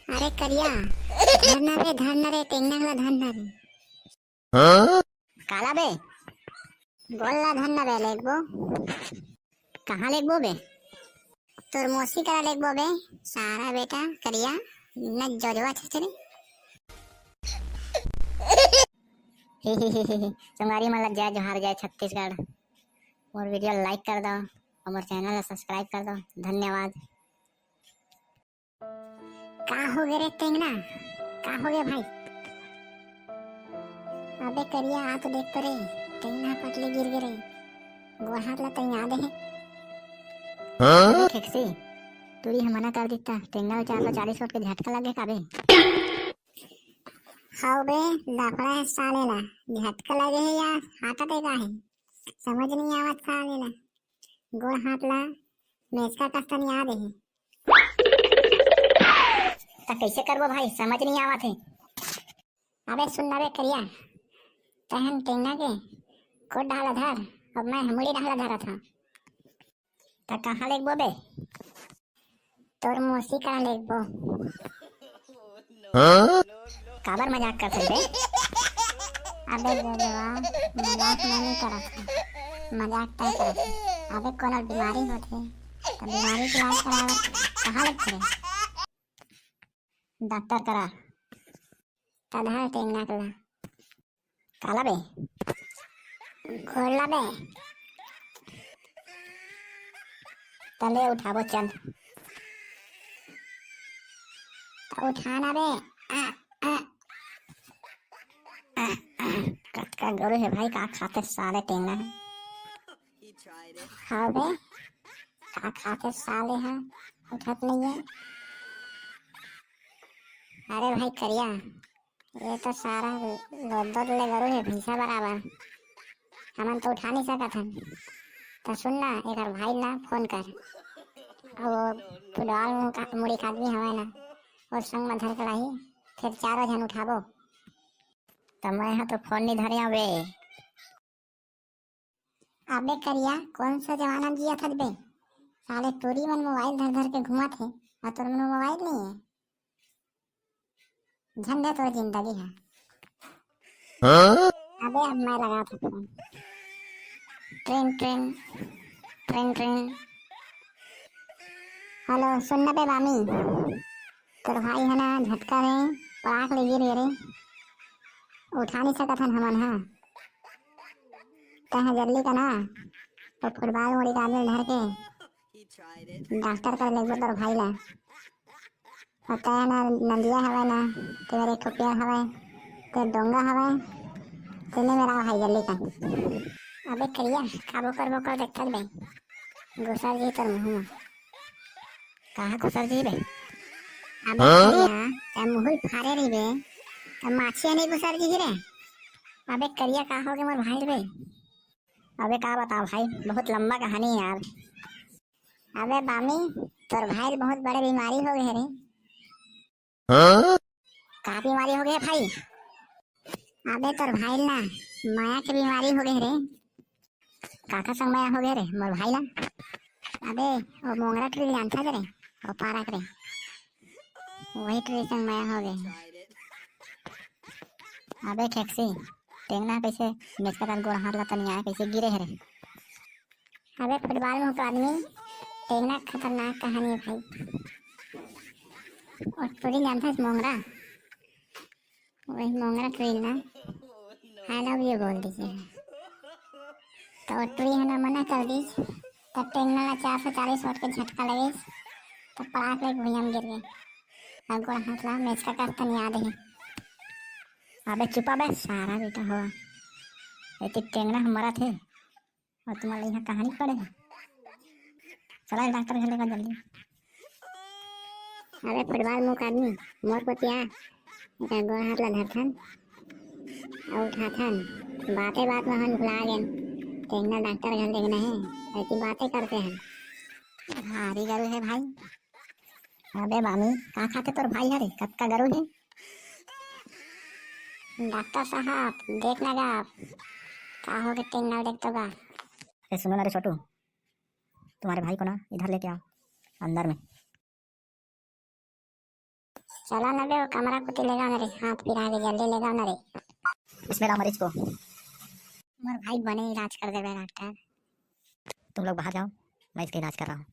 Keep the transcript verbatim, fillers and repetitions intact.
अरे करिया, धरना रे, धरना रे, टेंगना ला धरना रे। हाँ? काला बे? गोड़ ला धरना बे, लेगबो। कहाँ लेगबो बे? तोर मौसी करा लेगबो बे, सारा बेटा करिया, न जोजवा छछरी। ही, ही, ही, ही, ही। संगवारी मन ला जय जोहार, जय छत्तीसगढ़। मोर video like कर दो और मोर channel ला subscribe कर दो। धन्यवाद। का हो गे रे टेंगना? का हो गे भाई? अबे करिया, आ तो देख तो रे, टेंगना पटले गिर गे रे, गोड़ हाथ ला तइया दे हे। हाँ? अबे खेकसी, टूरी ह मना कर दिता, टेंगना ल चार सौ चालीस watt के झटका लगे का बे? हाव बे, लफड़ा है साले ला, झटका लगे है या हाथ अटैक है, समझ नहीं आवत साले ला, गोड़ हाथ ला मेचका कस तइया दे हे। त कइसे करबो भाई, समझ नहीं आवत हे। अबे सुन ना बे करिया, तहन टेंगना के कोट डाला धर, अब मैं हमुड़ी डाला धरत हूँ। त कहाँ लेगबो बे? तोर मौसी करा लेगबो। हाँ? काबर मजाक करत हस बे? अबे जोजवा, मजाक मैं नहीं करत हूँ, मजाक तय करत हूँ। अबे कोनो बीमारी होथे, त बीमारी के इलाज करावत कहाँ लेगथे रे? डॉक्टर करा। त धर टेंगना के ला। काला बे? खोल ला बे। तले उठाबो चल। त उठा ना बे। आ, आ। आ, आ। कतका गरु हे भाई, का खाथे साले टेंगना हे। हाँ बे, का खाथे साले हे, उठत नहीं है। अरे भाई करिया, ये तो सारा लोदो ले गरु हे, भैंसा बराबर। हमन तो उठा नहीं सकत हन। त सुन ना, एकर भाई ला फोन कर। अउ वो फुटबॉल मुंह का, मुड़ी का आदमी हवय ना, वो संग में धर के लाही, फिर चारों झन उठाबो। त मैं ह तो फोन नहीं धरे हवे। अबे करिया, कौन सा जमाना में जियत हस बे? साले टूरी मन मोबाइल धर धर के घूमत हे, अउ तोर मन मोबाइल नहीं है। झंडे तोर जिंदगी है। हाँ? अबे अब मैं लगात हूँ फोन। ट्रिंग, ट्रिंग, ट्रिंग, ट्रिंग। हेलो, सुन ना बे बामी, तोर भाई है ना झटका में पड़ाक ले गिर गे रे, उठा नहीं सकत हन हमन हा। तैं हा जल्दी का ना, वो फुटबॉल मुड़ी का आदमी धर के डॉक्टर कर लेगबो तोर भाई ला। अउ तैं ना नंदिया हवय ना, तेरे एक ठो पेड़ हवय, तेरे डोंगा हवय, तेने मेरा भाई जल्दी कर। अबे करिया, का बोकर बोकर देखत बे? घुसर जी तोर मुंह में। कहाँ घुसर जी बे? अबे हाँ? करिया, तैं मुंह फारे रही बे, त माछी नहीं घुसर जी रे। अबे करिया, का हो गे मोर भाई बे? अबे का बता भाई, बहुत लंबा कहानी है यार। अबे बामी, तोर भाई ल बहुत बड़े बीमारी हो गे रे। हाँ? का बीमारी हो गे भाई? अबे तोर भाई ल ना माया के बीमारी हो गे रे। काकर संग माया हो गे रे मोर भाई ला? अबे वो मोंगरा टूरी जानथस रे, वो पारक रे, वही टूरी संग माया हो गे। अबे खेकसी, टेंगना कैसे मेचका तन गोड़ हाथ ला तनिया कैसे गिरे हे रे? अबे फुटबॉल मुंह का आदमी, टेंगना खतरनाक कहानी है भाई। वो टूरी जानथस मोंगरा, वही मोंगरा टूरी ना I love you बोल दीजिए। त वो टूरी ह ना मना कर दीस, त टेंगना ला चार सौ चालीस watt के झटका लगिस, त पड़ाक ले भुइयां में गिर गे। अउ गोड़ हाथ ला मेचका कस तनिया दे हे। अबे चुप बे सारा बेटा हो, एती टेंगना ह मरत हे। अउ तुमन ला इहाँ कहानी पड़े हे। चला डॉक्टर घर लेगा जल्दी। अबे फुटबॉल मुंह का आदमी, मोर कोती आ। एकर गोड़ हाथ ला धरथन अउ उठाथन। बाते बात में हमन भुला गेन। टेंगना डॉक्टर घर लेगना हे, ऐसी बातें करते हैं। भारी गरु हे भाई। अबे बामी, का खाथे तोर भाई हरे? कतका गरु हे? डॉक्टर साहब, देख ना गा, का हो गे टेंगना ल देख तो गा। अरे सुनो ना रे छोटू, तुम्हारे भाई को ना इधर लेके आओ, अंदर में। चला ना बे, वो कमरा कोती लेगा ना रे, हाथ पिरा के जल्दी लेगा ना रे। इसमें ला मरीज को। मोर भाई बने इलाज कर देबे डॉक्टर। तुम लोग बाहर जाओ, मैं इसका इलाज कर रहा हूँ।